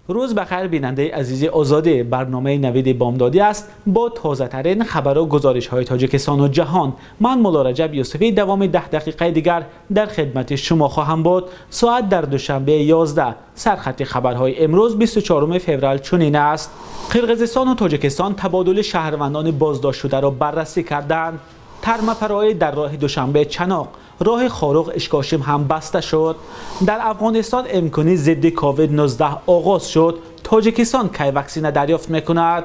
Рӯз бахайр, бинандаи азизи Озодӣ. Барномаи Навиди Бомдодӣ аст бо тозатарин хабар ва гузоришҳои Тоҷикистон ва ҷаҳон. Ман Мулло Раҷаб Юсуфӣ давоми 10 дақиқаи дигар дар хидмати шумо хоҳам буд. Соат дар Душанбе 11. Сархати хабарҳои имрӯз 24 феврал чунин аст. Қирғизистон ва Тоҷикистон табодули шаҳрвандони боздоштшударо баррасӣ карданд. Тармафароӣ дар роҳи Душанбе Чаноқ, роҳи Хоруғ Ишкошим ҳам баста шуд. Дар Афғонистон имкони зидди ковид-19 оғоз шуд. Тоҷикистон кай ваксина дарёфт мекунад?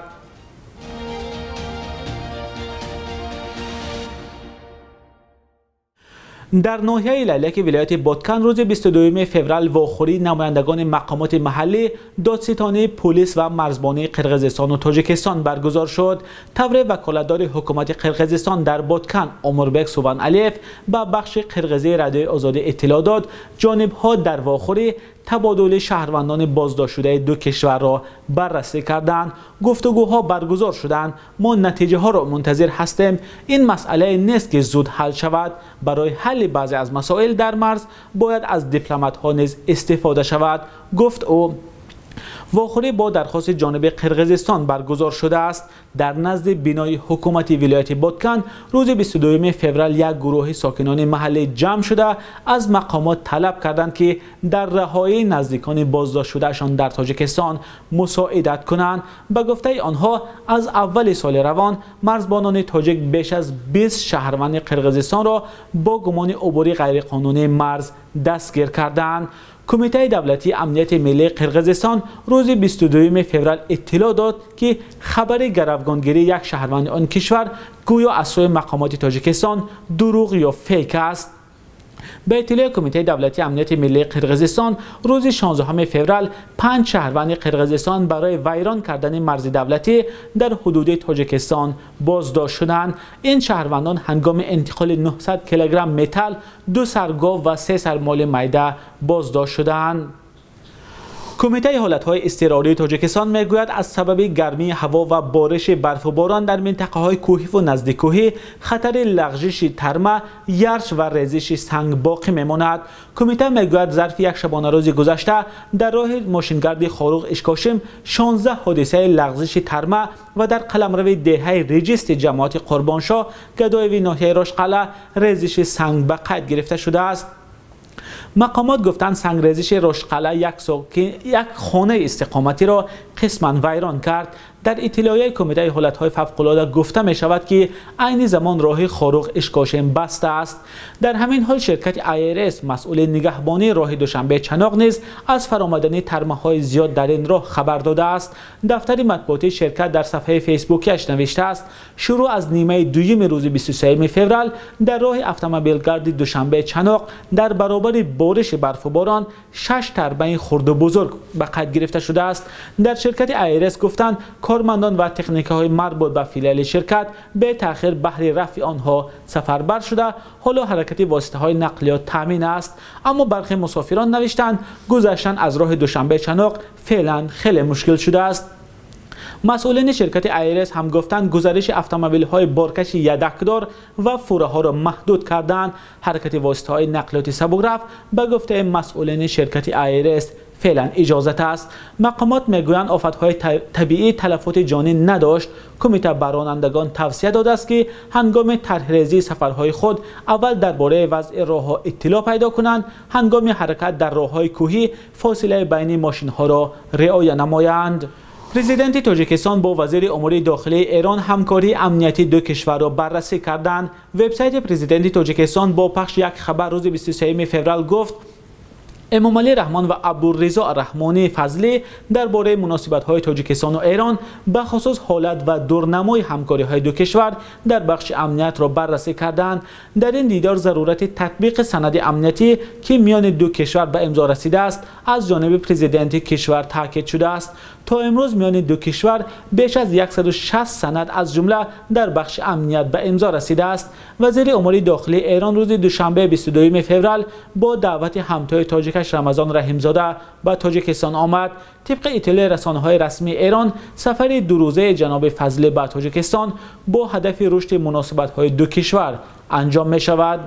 Дар ноҳияи Лайлаки вилояти Баткан рӯзи 22 феврал вохӯрии намояндагони мақомоти маҳаллӣ, додситонии полис ва марзбонии Қирғизистон ва Тоҷикистон баргузор шуд. Тавре ваколатдори ҳукумати Қирғизистон дар Баткан Омурбек Суван-Алиев ба бахши қирғизии Радиои Озодӣ иттилоъ дод, ҷонибҳо дар вохӯрӣ табодули шаҳрвандони боздоштшудаи ду кишварро баррасӣ карданд. Гуфтугӯҳо баргузор шуданд. Мо натиҷаҳоро мунтазир ҳастем. Ин масъалае нест ки зуд ҳал шавад. Барои ҳалли баъзе аз масоил дар марз бояд аз дипломатҳо низ истифода шавад, гуфт ӯ. Вохӯрӣ бо дархости ҷониби Қирғизистон баргузор шудааст. Дар назди бинои ҳукумати вилояти Баткан рӯзи 22 феврал як гурӯҳи сокинони маҳаллӣ ҷамъ шуда аз мақомот талаб карданд, ки дар раҳоии наздикони боздоштшудаашон дар Тоҷикистон мусоидат кунанд. Ба гуфтаи онҳо аз аввали соли равон марзбонони тоҷик беш аз 20 шаҳрванди Қирғизистонро бо гумони убури ғайриқонунии марз дастгир карданд. Кумитаи давлатии амнияти миллии Қирғизистон рӯзи 22 феврал иттилоъ дод, ки хабари гаравгонгирии як шаҳрванди он кишвар гӯё аз сӯи мақомоти Тоҷикистон дурӯғ ё фейк аст. Ба иттилои Кумитаи давлатии амнияти миллии Қирғизистон рӯзи 16 феврал 5 шаҳрванди Қирғизистон барои вайрон кардани марзи давлатӣ дар ҳудуди Тоҷикистон боздошт шуданд. Ин шаҳрвандон ҳангоми интиқоли 900 килограмм металл, 2 сар гов ва 3 сар моли майда боздошт шуданд. Кумитаи ҳолатҳои изтирории Тоҷикистон мегӯяд, аз сабаби гармии ҳаво ва бориши барфу борон дар минтақаҳои кӯҳӣ ва наздиккӯҳӣ хатари лағжиши тарма, ярш ва резиши санг боқӣ мемонад. Кумита мегӯяд, зарфи як шабонарӯзи гузашта дар роҳи мошингарди Хоруғ Ишкошим 16 ҳодисаи лағзиши тарма ва дар қаламрави деҳаи Реҷисти ҷамоати Қурбоншоҳ Гадоеви ноҳияи Рошқалъа резиши санг ба қайд гирифта шудааст. Мақомот гуфтанд, сангрезиши Рошқалъа як хонаи истиқоматиро қисман вайрон кард. Дар иттилоияи Кумитаи ҳолатҳои фавқулода гуфта мешавад, ки айни замон роҳи Хоруғ Ишкошим баста аст. Дар ҳамин ҳол ширкати IRS масъули нигаҳбонии роҳи Душанбе Чаноқ низ аз фаромадани тармаҳои зиёд дар ин роҳ хабар додааст. Дафтари матбуотии ширкат дар сафҳаи фейсбукиаш навиштааст, шурӯъ аз нимаи дуюми рӯзи 23 феврал дар роҳи автомобилгарди Душанбе Чаноқ дар баробари бориши барфу борон 6 тармаи хурду бузург ба қайд гирифта шудааст. Дар ширкати IRS гуфтанд, кормандон ва техникаҳои марбут ба филиали ширкат бетаъхир баҳри рафъи онҳо сафарбар шуда, ҳоло ҳаракати воситаҳои нақлиёт таъмин аст. Аммо бархе мусофирон навиштанд, гузаштан аз роҳи Душанбе Чаноқ феълан хеле мушкил шудааст. Масъулини ширкати IRS ҳам гуфтанд, гузариши автомобилҳои боркаши ядакдор ва фураҳоро маҳдуд карданд. Ҳаракати воситаҳои нақлиёти сабукрафт ба гуфтаи масъулини ширкати IRS феълан иҷозат аст. Мақомот мегӯянд, офатҳои табиӣ талафоти ҷонӣ надошт. Кумита ба ронандагон тавсия додааст, ки ҳангоми тарҳрезии сафарҳои худ аввал дар бораи вазъи роҳҳо иттилоъ пайдо кунанд, ҳангоми ҳаракат дар роҳҳои кӯҳӣ фосилаи байни мошинҳоро риоя намоянд. Президенти Тоҷикистон бо вазири умури дохилии Эрон ҳамкории амниятии ду кишварро баррасӣ карданд. Вебсайти президенти Тоҷикистон бо пахши як хабар рӯзи 23 феврал гуфт, Эмомалӣ Раҳмон ва Абдурризо Раҳмонӣ Фазлӣ дар бораи муносибатҳои Тоҷикистону Эрон, бахусус ҳолат ва дурнамои ҳамкориҳои ду кишвар дар бахши амниятро баррасӣ карданд. Дар ин дидор зарурати татбиқи санади амниятӣ, ки миёни ду кишвар ба имзо расидааст, аз ҷониби президенти кишвар таъкид шудааст. То имрӯз миёни ду кишвар беш аз 160 санад аз ҷумла дар бахши амният ба имзо расидааст. Вазири умури дохилии Эрон рӯзи душанбе 22 феврал бо даъвати ҳамтои тоҷикаш Рамазон Раҳимзода ба Тоҷикистон омад. Тибқи иттилои расонаҳои расмии Эрон, сафари дурӯзаи ҷаноби Фазлӣ ба Тоҷикистон бо ҳадафи рушди муносибатҳои ду кишвар анҷом мешавад.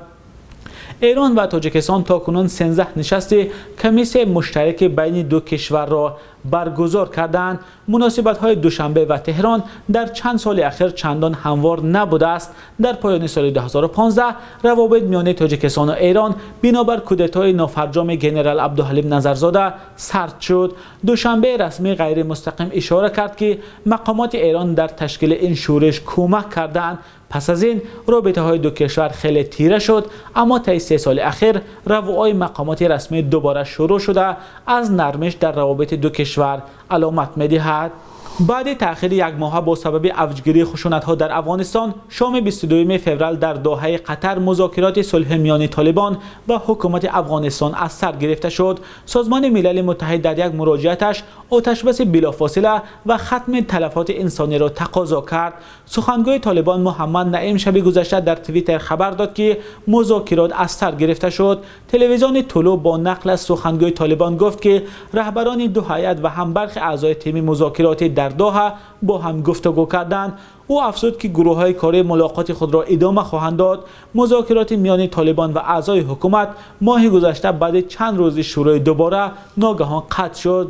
Эрон ва Тоҷикистон то кунун 13 нишасти комиссияи муштараки байни ду кишварро баргузор карданд. Муносибатҳои Душанбе ва Теҳрон дар чанд соли охир чандон ҳамвор набудааст. Дар поёни соли 2015 равобит миёни Тоҷикистон ва Эрон бинобар кудетои нофарҷоми генерал Абдуҳалим Назарзода сард шуд. Душанбе расмӣ ғайримустақим ишора кард, ки мақомоти Эрон дар ташкили ин шӯриш кӯмак карданд. Пас аз ин робитаҳои ду кишвар хеле тира шуд, аммо таи 3 соли охир равои мақомоти расмӣ дубора шурӯъ шуда аз нармиш дар равобити ду кишвар аломат медиҳад. Баъди таъхири як моҳа бо сабаби авҷгирии хушунатҳо дар Афғонистон, шоми 22 феврал дар Доҳаи Қатар музокироти сулҳи миёни Толибон ва ҳукумати Афғонистон аз сар гирифта шуд. Созмони Милали Муттаҳид дар як муроҷиаташ оташбаси билофосила ва хатми талафоти инсониро тақозо кард. Сухангӯи Толибон Муҳаммад Наим шаби гузашта дар Твиттер хабар дод, ки музокирот аз сар гирифта шуд. Телевизиони Тулу бо нақл аз сухангӯи Толибон гуфт, ки раҳбарони ду ҳайат ва ҳам бархи аъзои тими музокиротӣ дар Доҳа бо ҳам гуфтугӯ карданд. Ӯ афзуд, ки гурӯҳҳои корӣ мулоқоти худро идома хоҳанд дод. Музокироти миёни Толибон ва аъзои ҳукумат моҳи гузашта баъди чанд рӯзи шурӯи дубора ногаҳон қатъ шуд.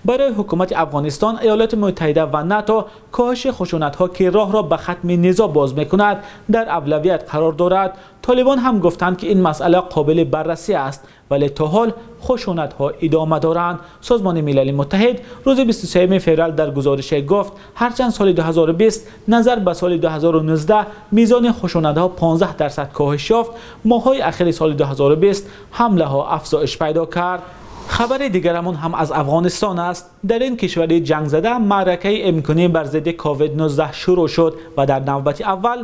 Барои ҳукумати Афғонистон, Иёлоти Муттаҳида ва НАТО коҳиши хушунатҳо, ки роҳро ба хатми низоъ боз мекунад, дар авлавият қарор дорад. Толибон ҳам гуфтанд, ки ин масъала қобили баррасӣ аст, вале то ҳол хушунатҳо идома доранд. Созмони Милали Муттаҳид рӯзи 23 феврал дар гузорише гуфт, ҳарчанд соли 2020 назар ба соли 2019 мизони хушунатҳо 15% коҳиш ёфт, моҳҳои охири соли 2020 ҳамлаҳо афзоиш пайдо кард. Хабари дигарамон ҳам аз Афғонистон аст. Дар ин кишвари ҷангзада маъракаи имконӣ бар зидди COVID-19 шурӯъ шуд ва дар навбати аввал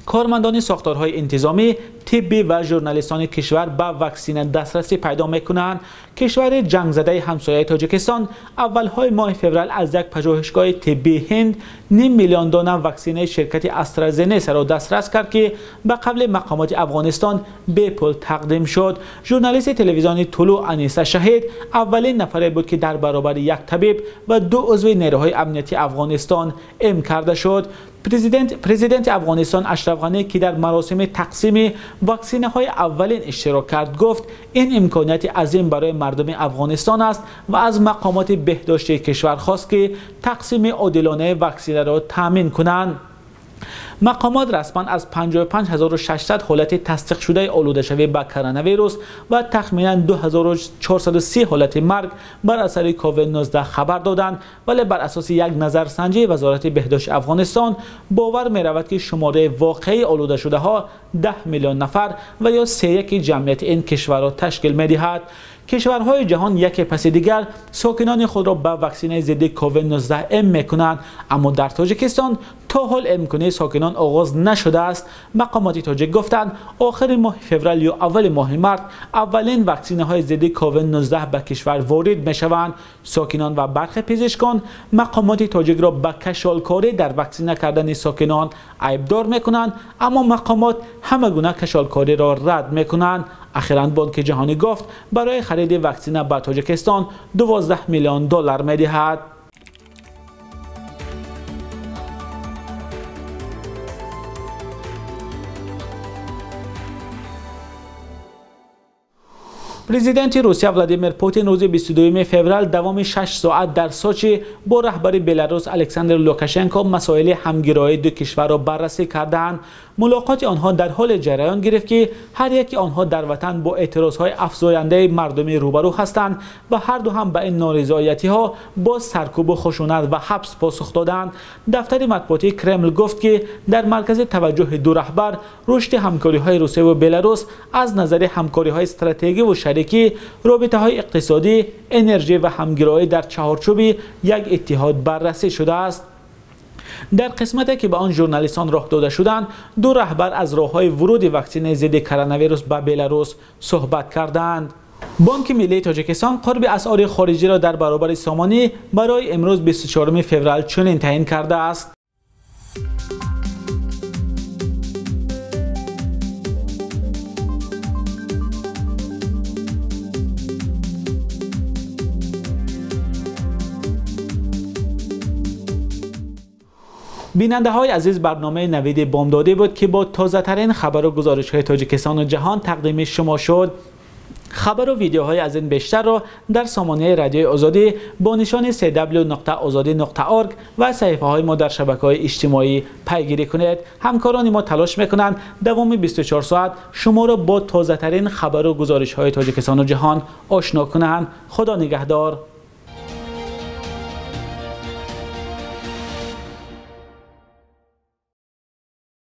кормандони сохторҳои интизомӣ, тиббӣ ва журналистони кишвар ба ваксина дастрасӣ пайдо мекунанд. Кишвари ҷангзадаи ҳамсояи Тоҷикистон аввалҳои моҳи феврал аз як пажӯҳишгоҳи тиббии Ҳинд 5 миллион дона ваксинаи ширкати AstraZeneca-ро дастрас кард, ки ба қавли мақомоти Афғонистон бепул тақдим шуд. Журналисти телевизиони Тулу Аниса Шаҳид аввалин нафаре буд, ки дар баробари як табиб ва ду узви нерӯҳои амниятии Афғонистон эм карда шуд. Президенти Афғонистон Ашраф Ғанӣ, ки дар маросими тақсими ваксинаҳои аввалин иштирок кард, гуфт ин имконияти азим барои мардуми Афғонистон аст ва аз мақомоти беҳдоштии кишвар хост, ки тақсими одилонаи ваксинаро таъмин кунанд. Мақомот расман аз 55600 ҳолати тасдиқшудаи олудашавӣ ба коронавирус ва тахминан 2430 ҳолати марг бар асари COVID-19 хабар доданд, вале бар асоси як назарсанҷии Вазорати беҳдошти Афғонистон бовар меравад, ки шумораи воқеии олудашудаҳо 10 миллион нафар ва ё 3/3 ҷамъияти ин кишварро ташкил медиҳад. Кишварҳои ҷаҳон яке паси дигар сокинони худро ба ваксинаи зидди COVID-19 эм мекунанд, аммо дар Тоҷикистон то ҳол эмкунии сокинон оғоз нашудааст. Мақомоти тоҷик гуфтанд, охири моҳи феврал ё аввали моҳи март аввалин ваксинаҳои зидди COVID-19 ба кишвар ворид мешаванд. Сокинон ва бархи пизишкон мақомоти тоҷикро ба кашолкорӣ дар ваксина кардани сокинон айбдор мекунанд, аммо мақомот ҳама гуна кашолкориро рад мекунанд. Охиран Бонки Ҷаҳонӣ гуфт, барои хариди ваксина ба Тоҷикистон 12 миллион доллар медиҳад. Президенти Русия Владимир Путин рӯзи 22 феврал давоми 6 соат дар Сочи бо раҳбари Беларус Александр Лукашенко масоили ҳамгироии ду кишварро баррасӣ карданд. Мулоқоти онҳо дар ҳоле ҷараён гирифт, ки ҳар яки онҳо дар ватан бо эътирозҳои афзояндаи мардумӣ рӯбарӯ ҳастанд ва ҳар ду ҳам ба ин норизоятиҳо бо саркӯбу хушунат ва ҳабс посух доданд. Дафтари матбуотии Кремл гуфт, ки дар маркази таваҷҷӯҳи ду раҳбар рушди ҳамкориҳои Русия ва Беларус аз назари ҳамкориҳои стратегӣ ва шарикӣ, робитаҳои иқтисодӣ, энержӣ ва ҳамгироӣ дар чаҳорчӯби як иттиҳод баррасӣ шудааст. Дар қисмате ки ба он журналистон роҳ дода шуданд, ду раҳбар аз роҳҳои вуруди ваксинаи зидди коронавирус ба Беларус суҳбат карданд. Бонки Миллии Тоҷикистон қурби асъори хориҷиро дар баробари сомонӣ барои имрӯз 24 феврал чунин таъин кардааст. Бинандаҳои азиз, барномаи Навиди Бомдодӣ буд, ки бо тозатарин хабар ва гузоришҳои Тоҷикистон ва ҷаҳон тақдими шумо шуд. Хабар ва видеоҳои аз ин бештарро дар сомонаи Радиои Озодӣ бо нишони cw.ozodi.org ва саҳифаҳои мо дар шабакаҳои иҷтимоӣ пайгирӣ кунед. Ҳамкорони мо талош мекунанд давоми 24 соат шуморо бо тозатарин хабар ва гузоришҳои Тоҷикистон ва ҷаҳон ошно кунанд. Худо нигаҳдор.